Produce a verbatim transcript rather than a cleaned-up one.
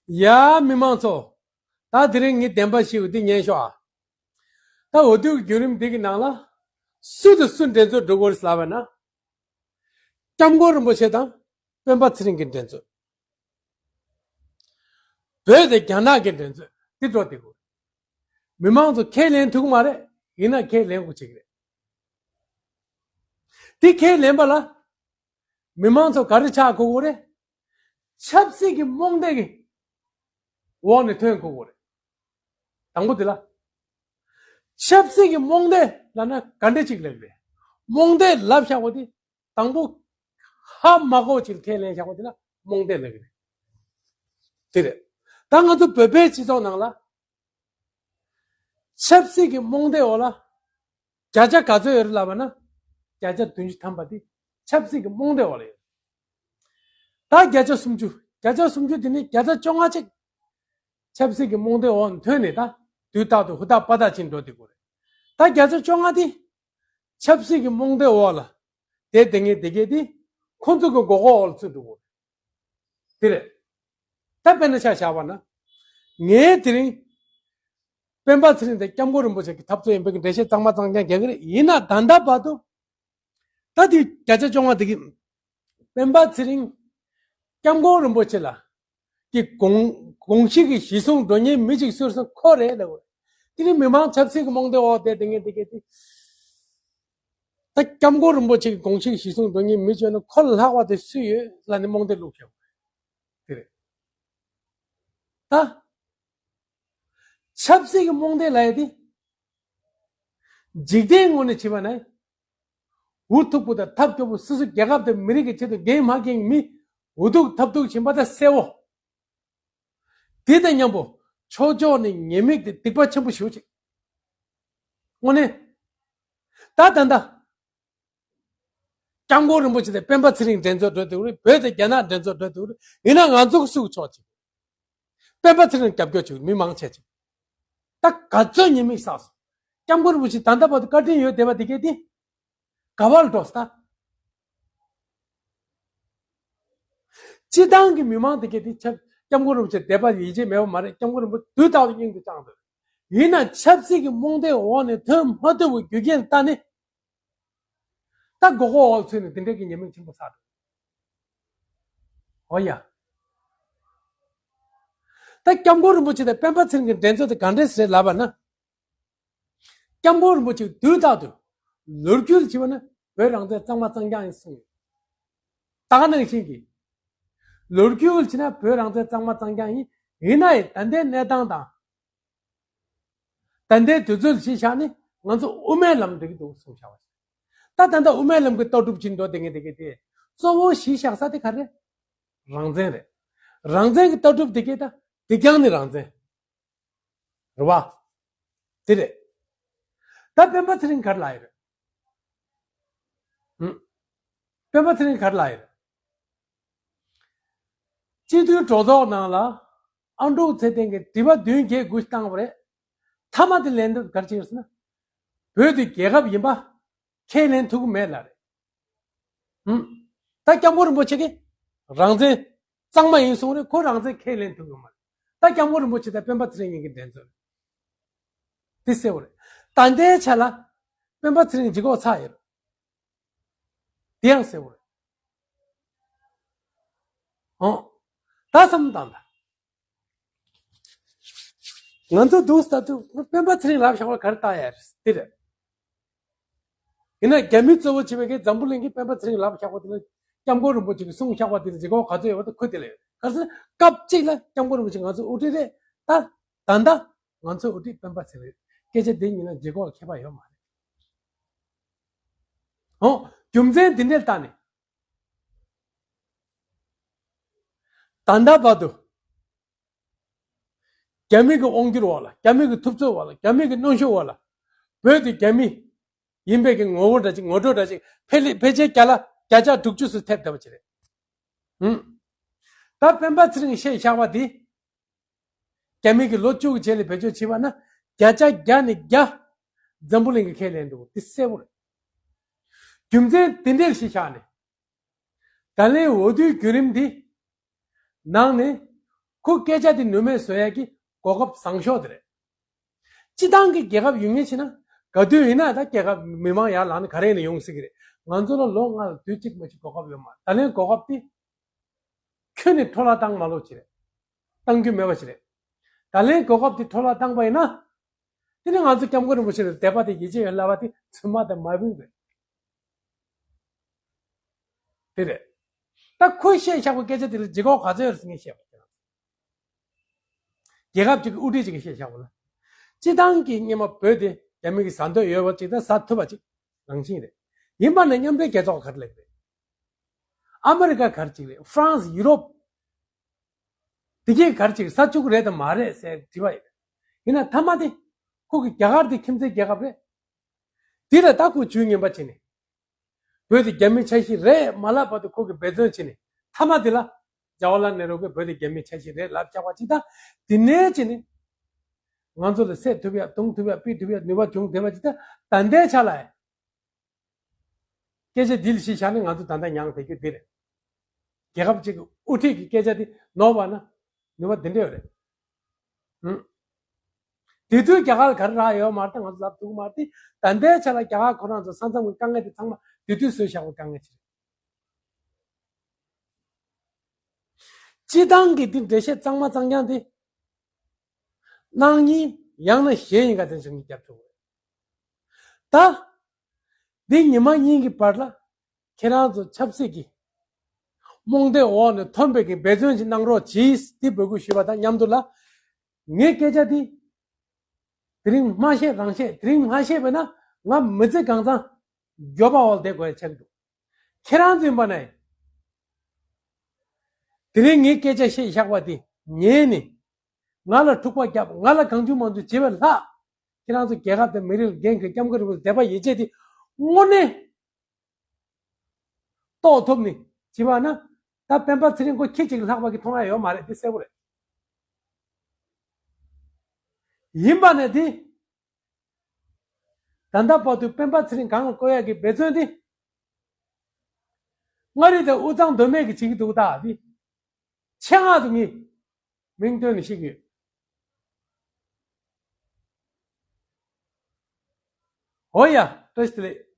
ཡ་མི་མང་ཚོ། ད་དེ་རིང་ངས་བདེན་པ་ཞིག་འདི་ཉན་ཤོག་ཨ། ད་འོས་བསྡུའི་བརྒྱུད་རིམ་འདི་གི་ནང་ལ་སུ་དང་སུ་འགྲན་རྩོད་འགྲོ་དགོས་རེད་ལབ་པ་ན། སྐྱབས་མགོན་རིན་པོ་ཆེ་དང་སྤེན་པ་ཚེ་རིང་གི་འགྲན་རྩོད། བོད་དང་རྒྱ་ནག་གི་འགྲན་རྩོད་འདི་འགྲོ་བསྡད་དགོས། མི་མང་ཚོ་ཁས་ལེན་ཐུབ་ཀྱི་མ་རེད། ཡིན་ན་ཁས་ལེན་དགོས་ཀྱི་རེད། འདི་ཁས་ལེན་པ་ལ། མི་མང་ཚོ་ག་རེ་ཆགས་དགོས་ཀྱི་རེད། ཆབ་སྲིད་ཀྱི་རྨོངས་དད་ཀྱི་འོག་ནས་ཐོན་དགོས་ཀྱི་རེད། དང་པོ་དེ་ལ། ཆབ་སྲིད་ཀྱི་རྨོངས་དད་ལབ་ན་ག་འདྲ་ཅིག་ལབ་རེད། རྨོངས་དད་ལབ་བཞག་པ་དེ་དང་པོ་ཧ་མ་གོ་ཅིག་ཁས་ལེན་བཞག་པ་དེ་ལ་རྨོངས་དད་ལབ་ཀྱི་རེད། དེ་རེད། ད་ང་ཚོ་བོད་པའི་སྤྱི་ཚོགས་ནང་ལ། ཆབ་སྲིད་ཀྱི་རྨོངས་དད་འོག་ལ། བརྒྱ་ཆ་ག་ཚོད་ཡོད་རེད་ལབ་པ་ན། བརྒྱ་ཆ་བདུན་ཅུ་ཐམ་པ་དེ་ཆབ་སྲིད་ཀྱི་རྨོངས་དད་འོག་ལ་ཡོད། ད་བརྒྱ་ཆ་སུམ་ཅུ། བརྒྱ་ཆ་སུམ་ཅུ་དེ་ནི་བརྒྱ་ཆ་བཅོ་ལྔ་ཅིག་ཆབ་སྲིད་ཀྱི་རྨོངས་དད་འོག་ནས་ཐོན་ནས་ད་དུས་རྟག་ཏུ་ཧུར་ཐག་པ་ཐག་ཕྱིན་འགྲོ་བསྡད་ཀྱི་རེད། ད་བརྒྱ་ཆ་བཅོ་ལྔ་དེ་ཆབ་སྲིད་ཀྱི་རྨོངས་དད་འོག་ལ་བསྡད་བསྡད་མཁན་དེ་གས་དེ་ཁོང་ཚོ་གི་མགོ་སྐོར་འོག་ལ་ཚུད་འགྲོ་གི་རེད། དེ་རེད། ད་དཔེར་ན་ཆ་བཞག་པ་ན། ངས་དེ་རིང་སྤེན་པ་ཚེ་རིང་དང་སྐྱབས་མགོན་རིན་པོ་ཆེ་གི་འཐབ་རྩོད་ཡིན་པའི་འགྲེལ་བཤད་གཙང་མ་གཙང་རྐྱང་རྒྱག་གི་རེད། ཡིན་ན་ད་ལྟ་བར་དུ། ད་དེ་བརྒྱ་ཆ་བཅོ་ལྔ་དེ་གི་སྤེན་པ་ཚེ་རིང་སྐྱབས་མགོན་རིན་པོ་ཆེ་ལ་གི་དགོངས་དགོངས་གཞི་གི་གཞི་བཟུང་འགྲོ་མཁན་མི་གཅིག་སུ་རེད་ཟེར་ན་ཁོ་རེད་ལབ་དགོས། དེ་ནི་མི་མང་ཆབ་སྲིད་ཀྱི་རྨོངས་དད་འོག་བསྡད་བསྡད་མཁན་དེ་གས་དེ། ད་སྐྱབས་མགོན་རིན་པོ་ཆེ་གི་དགོངས་གཞི་གཞི་བཟུང་འགྲོ་མཁན་མི་བྱོས་ན་ཁོ་ལ་ལྷག་པ་དེ་སུ་ཡོད་ལབ་ནས་རྨོངས་དད་བླུགས་བཞག་དེ་རེད། ད་ཆབ་སྲིད་ཀྱི་རྨོངས་དད་ལབ་ཡ་དེ་འཇིག་རྟེན་ངོས་ནས་བྱས་པ་ན་འུ་ཐུག་པོ་དང་ཐབས་སྐྱོ་པོ་སོ་སོ་རྒྱལ་ཁབ་དང་མི་རིགས་ཀྱི་ཆེད་དུ་འགན་མ་འཁྱེར་མི་འུ་ཐུག་ཐབས་ཐུག་བྱེད་པ་དང་གསལ་བོ། དེ་དང་མཉམ་པོ་ཕྱོགས་ཕྱོགས་ནས་ཉེས་དམིགས་དེ་སྡིག་པ་ཆེན་པོ་ཞེ་པོ་ཅིག་དངོས་གནས། ད་ད་ད། སྐྱབས་མགོན་རིན་པོ་ཆེ་དང་སྤེན་པ་ཚེ་རིང་འགྲན་རྩོད་འགྲོ་དེ་རེད། བོད་དང་རྒྱ་ནག་འགྲན་རྩོད་འགྲོ་དེ་རེད། ཡིན་ན་ང་ཚོ་གི་སུ་གི་ཕྱོགས་ཅིག་སྤེན་པ་ཚེ་རིང་རྒྱབ་སྐྱོར་བྱེད་མི་མང་ཆེ་ཅིག་ད་ག་ཚོད་ཉེས་དམིགས་བསགས་སོང་། སྐྱབས་མགོན་རིན་པོ་ཆེ་ད་ལྟ་བར་དུ་བཀའ་དྲིན་ཡོད་བསྡད་པ་དེ་གས་དེ། ག་བར་འགྲོ་ས། སྤྱི་བཏང་གི་མི་མང་དེ་གས་དེ་ཆབ་སྐྱབས་མགོན་རིན་པོ་ཆེ་དད་པ་ཡིད་ཆེས་མེད་པ་མ་རེད། སྐྱབས་མགོན་རིན་པོ་ཆེ་དུས་རྟག་ཏུ་སྙིང་དུ་བཅངས་འདུག་ཡིན་ན་ཆབ་སྲིད་ཀྱི་རྨོངས་དད་འོག་ནས་ཐོན་མ་ཐུབ་པའི་རྒྱུ་རྐྱེན་ལྟ་ནས། ད་མགོ་སྐོར་འོག་ཚུད་ནས་དེ་འདྲའི་གི་ཉེས་དམིགས་ཆེན་པོ་བསགས་འདུག་འོ་ཡ། ད་སྐྱབས་མགོན་རིན་པོ་ཆེ་དང་སྤེན་པ་ཚེ་རིང་གི་འགྲན་རྩོད་དེ་ག་འདྲས་རེད་ལབ་པ་ན། སྐྱབས་མགོན་རིན་པོ་ཆེ་དུས་རྟག་ཏུ་ལོ་རྒྱུས་བྱས་པ་ན་བོད་རང་བཙན་གཙང་མ་གཙང་རྐྱང་ཡིན་གསུངས་ཡོད། ད་ག་ནང་བཞིན་གྱི་ལོ་རྒྱུས་བྱས་ན་བོད་རང་བཙན་གཙང་མ་གཙང་རྐྱང་ཡིན། ཡིན་ན་ཡང་ད་ལྟའི་གནས་སྟངས་དང་། ད་ལྟའི་དུས་ཚོད་གཞི་བཞག་ནས་ང་ཚོ་དབུ་མའི་ལམ་འགྲིག་གི་འདུག་གསུངས་བཞག་པ་ཞིག་ད་ད་ལྟ་དབུ་མའི་ལམ་གྱི་ལྟ་གྲུབ་ཅིག་འགྲོ་བསྡད་མཁན་དེ་གས་དེ་གཙོ་བོ་གཞི་བཞག་ས་དེ་ག་རེ། རང་བཙན་རེད། རང་བཙན་གྱི་ལྟ་གྲུབ་དེ་གས་ད་དེ་རྐྱང་ནི་རང་བཙན། རེད་བ། དེ་རེད། ད་སྤེན་པ་ཚེ་རིང་ག་རེ་ལབ་ཡོད་རེད། ཧུམ། སྤེན་པ་ཚེ་རིང་ག་རེ་ལབ་ཡོད་རེད། སྤྱི་འཐུས་གྲོས་ཚོགས་ནང་ལ་ཨ་འབྲུག་ཚེ་བརྟན་གྱིས་དྲི་བ་བདུན་བརྒྱད་དགུ་ཞིག་བཏང་བ་རེད། མཐའ་མ་དེ་ལན་འདེབས་ག་རེ་བྱས་ཡོད་ཟེར་ན། བོད་དེ་རྒྱལ་ཁབ་ཡིན་པ་ཁས་ལེན་ཐུབ་ཀྱི་མེད་ལབ་རེད། ཧུམ། ད་སྐྱབས་མགོན་རིན་པོ་ཆེ་གིས་རང་བཙན་གཙང་མ་ཡིན་གསུངས་རེད། ཁོ་རང་བཙན་ཁས་ལེན་ཐུབ་ཀྱི་མ་རེད། ད་སྐྱབས་མགོན་རིན་པོ་ཆེ་དང་སྤེན་པ་ཚེ་རིང་གཉིས་ཀྱི་འགྲན་རྩོད་རེད། དེ་གསལ་བོ་རེད། ད་ལྟའི་ཆ་ལ་སྤེན་པ་ཚེ་རིང་ལྗིད་ཁོག་ཚ་ཡོད་རེད། དེ་ཡང་གསལ་བོ་རེད། ཨོ། ད་བསམ་བློ་བཏང་དང་། ང་ཚོ་འདུག་ལྟ་དུས་སྤེན་པ་ཚེ་རིང་ལབ་བཞག་པ་ག་རེ་ལྟ་ཡ་རེད་དེ་རེད། ཡིན་ན་རྒྱ་མི་གཙོ་བོ་བྱས་པའི་གི་འཛམ་བུ་གླིང་གི་སྤེན་པ་ཚེ་རིང་ལབ་བཞག་པ་དེ་ལ་སྐྱབས་མགོན་རིན་པོ་ཆེ་གིས་གསུངས་བཞག་པ་དེ་ལ་ལྗིད་ཁོག་ག་ཚོད་ཡོད་པ་དེ་ཁོ་དེ་ལ་ཡོད། ག་རེ་ཟེར་ན་སྐབས་གཅིག་ལ་སྐྱབས་མགོན་རིན་པོ་ཆེ་ང་ཚོའི་དབུ་ཁྲིད་རེད། ད་ད་ལྟ་ང་ཚོའི་དབུ་ཁྲིད་སྤེན་པ་ཚེ་རིང་རེད། སྐད་ཆ་དེ་ཉིད་ལ་ལྗིད་ཁོག་ཁྱད་པར་ཡོད་མ་རེད། ཨོ། རྒྱུ་མཚན་འདི་འདྲའི་ལྟ་ནས། ད་ལྟ་བར་དུ། རྒྱ་མི་གི་དབང་སྒྱུར་འོག་ལ། རྒྱ་མི་གི་ཐུབ་ཚོད་འོག་ལ། རྒྱ་མི་གི་གནོན་ཤུགས་འོག་ལ། བོད་དེ་རྒྱ་མི་ཡིན་པའི་གི་ངོ་བོ་འདྲ་ཅིག་ངོ་སྤྲོད་འདྲ་ཅིག་ཕལ་ཕལ་ཆེར་བརྒྱ་ལ་བརྒྱ་ཆ་དྲུག་ཅུ་ཙམ་ཐེབས་བསྡད་པ་ཅིག་རེད། ཧུམ། ད་སྤེན་པ་ཚེ་རིང་བཤད་བཞག་པ་དེ། རྒྱ་མི་གི་ལོ་བཅུ་གི་རྗེས་ལ་བེད་སྤྱོད་བྱས་པ་ན་བརྒྱ་ཆ་བརྒྱ་ནས་བརྒྱ་འཛམ་བུ་གླིང་གིས་ཁས་ལེན་འདུག་དེ་གསལ་པོ་རེད། རྒྱུ་མཚན་དེ་འདྲའི་གཞི་བཞག་ནས། ད་ལན་འོས་བསྡུའི་བརྒྱུད་རིམ་འདི་ནང་ནས་ ཁོ་སྐད་ཆ་དེ་ནུས་མེད་བཟོ་ཡ་གི་གོ་སྐབས་བཟང་ཤོས་དེ་རེད། སྤྱི་བཏང་གི་རྒྱལ་ཁབ་ཡོད་ངེས་ཆེ་ན་ག་དུས་ཡིན་ན་ད་རྒྱལ་ཁབ་མི་མང་ཡར་ལངས་ན་ག་རེ་ཡིན་ན་ཡོང་སྲིད་ཀྱི་རེད། ང་ཚོ་ལ་ལོ་ལྔ་ལ་དུས་གཅིག་མ་གཅིག་གོ་སྐབས་ཡོད་མ་རེད། ད་ལན་གོ་སྐབས་དེ་ཁྱོན་ནས་འཕྲོ་བརླག་བཏང་མ་ལོག་ཅིག་རེད། བཏང་རྒྱུ་མེད་པ་ཞིག་རེད། ད་ལན་གོ་སྐབས་དེ་འཕྲོ་བརླག་བཏང་པ་ཡིན་ན། དེ་ནི་ང་ཚོ་སྐྱབས་མགོན་རིན་པོ་ཆེ་ལ་དད་པ་དང་ཡིད་ཆེས་ཡོད་ལབ་པ་དེ་ཚུལ་མ་དང་མ་བུན་རེད། དེ་རེད། ད་ཁོས་བཤད་བཞག་པའི་སྐད་ཆ་དེ་ལ་ལྗིད་ཁོག་ག་ཚོད་ཡོད་རེད་ཟེར་ངས་བཤད་པ་དེ་རེད། རྒྱལ་ཁབ་ཅིག་གི་དབུ་ཁྲིད་ཅིག་གིས་བཤད་བཞག་པ་ལ། སྤྱི་བཏང་གི་སྔོན་མ་བོད་དེ་རྒྱ་མི་གིས་ཟ་འདོད་ཡོད་པ་ཅིག་དང་ཟ་ཐུབ་པ་ཅིག་རང་བཞིན་རེད། ཡིན་པ་ནས་མཉམ་འབྲེལ་རྒྱལ་ཚོགས་ག་རེ་ལབ་ཀྱི་རེད། ཨ་མི་རི་ཀ་ག་རེ་ཅིག་རེད། ཧྥ་རན་སི། ཡུ་རོབ། དེ་གས་ག་རེ་ཅིག་ཟ་བཅུག་གི་རེད་དམ་མ་རེད་ཟེར་དྲི་བ་ཡིན། ཡིན་ན་མཐའ་མ་དེ་ཁོ་གི་རྒྱ་གར་དེ་ཁྱིམ་མཚེས་རྒྱལ་ཁབ་རེད། དེ་ལ་ད་ཁོ་ཇུས་ངན་པ་བྱས་ནས་བོད་དེ་རྒྱ་མིའི་ཆ་ཤས་རེད་མ་ལབ་བར་དུ་ཁོ་གིས་འབད་བརྩོན་བྱས་ནས་མཐའ་མ་དེ་ལ་ཇ་ཝར་ལལ་ནེ་རུ་གིས་བོད་དེ་རྒྱ་མིའི་ཆ་ཤས་རེད་ལབ་བཞག་པ་ཅིག་དང་། དེ་ནས་བྱས་ནས་ང་ཚོ་ལ་བསད་ཐུབ་ཡ་རྡུང་ཐུབ་ཡ་ཕུད་ཐུབ་ཡ་ནུས་པ་བྱུང་བསྡད་པ་ཅིག་དང་། ད་ལྟའི་ཆ་ལ་ཡང་སྐད་ཆ་འདི་ལ་གཞི་བཞག་ནས་ང་ཚོ་ད་ལྟ་མྱངས་བསྡད་རྒྱུ་འདི་རེད། རྒྱལ་ཁབ་ཅིག་གི་དབུ་ཁྲིད་ཀྱི་སྐད་ཆ་འདི་ནོར་བ་ན་ནུས་པ་འདི་འདྲ་ཡོད་རེད། ཧུམ། དེ་དུས་རྒྱ་གར་ག་རེ་རག་ཡོད་མ་རེད། ང་ཚོ་ལབ་ཐུབ་ཀྱི་མ་རེད། ད་ལྟའི་ཆ་ལ་རྒྱ་གར་ཁོ་རང་ཚོ་ས་མཚམས་ཀྱི་དཀའ་ངལ་དེ་ཚང་མ་དེ་དུས་བཟོས་བཞག་པའི་དཀའ་ངལ་ཅིག་རེད། སྤྱི་བཏང་གི་འདི་འགྲེལ་བཤད་གཙང་མ་གཙང་རྐྱང་དེ། གནངས་ཉིན་ཡང་ན་གཞེས་ཉིན་ག་དེ་ཚོ་ངས་རྒྱབ་ཐུབ་ཀྱི་རེད། ད། འདི་ཉི་མ་གཉིས་ཀྱི་བར་ལ་ཁྱེད་རང་ཚོ་ཆབ་སྲིད་ཀྱི་རྨོངས་དད་འོག་ནས་ཐོན་པའི་གི་འབད་བརྩོན་ཞིག་གནང་རོགས་གྱིས། འདི་འབོད་སྐུལ་ཞུས་པ་དང་མཉམ་དུ་ལ། ངའི་སྐད་ཆ་འདི་དེ་རིང་མ་བཤད་རང་བཤད། དེ་རིང་མ་བཤད་པས་ན་ང་མི་ཚེ་གང་ཚང་མགྱོགས་པ་འོག་བསྡད་དགོས་ཡ་ཆགས་འདུག་ཁྱེད་རང་ཚོ་ཡིན་པ་ནས་དེ་རིང་ངའི་སྐད་ཆ་བཤད་བཞག་པ་འདི་ཉན་ནས་ང་ལ་འཁྲུག་པ་བརྒྱབ། ང་ལ་གང་བྱུང་མང་བྱུང་བྱེད་པའི་ལྷག་ཁྱེད་རང་ཚོ་རྒྱལ་ཁབ་དང་མི་རིགས་ལ་འགན་འཁྱེར། སྐྱབས་མགོན་རིན་པོ་ཆེ་དད་པ་ཡིད་ཆེས་དེ་དངོས་གནས་རྟོགས་ཐུབ་ནས་བྱེད་པ་ན། ད་སྤེན་པ་ཚེ་རིང་ཁོ་ཁྱི་གཅིག་ལྷག་པ་གི་མཐོང་ཡ་ཡོད་མ་རེད། དེ་གསལ་པོ་རེད། ཡིན་པ་ནས་དེ་ད་ལྟ་བར་དུ་སྤེན་པ་ཚེ་རིང་སྒང་ལ་བསྐོ་ཡ་གི་འབད་བརྩོན་དེ་མངའ་རིས་དང་དབུས་གཙང་མདོ་སྨད་ཀྱི་བྱེད་ཀྱི་འདུག་ད་དེ། ཆེད་མངགས་སུ་ངས་མིང་བཏོན་ནས་བཤད་ཀྱི་ཡོད། འོ་ཡ། བཀྲ་ཤིས་བདེ་ལེགས།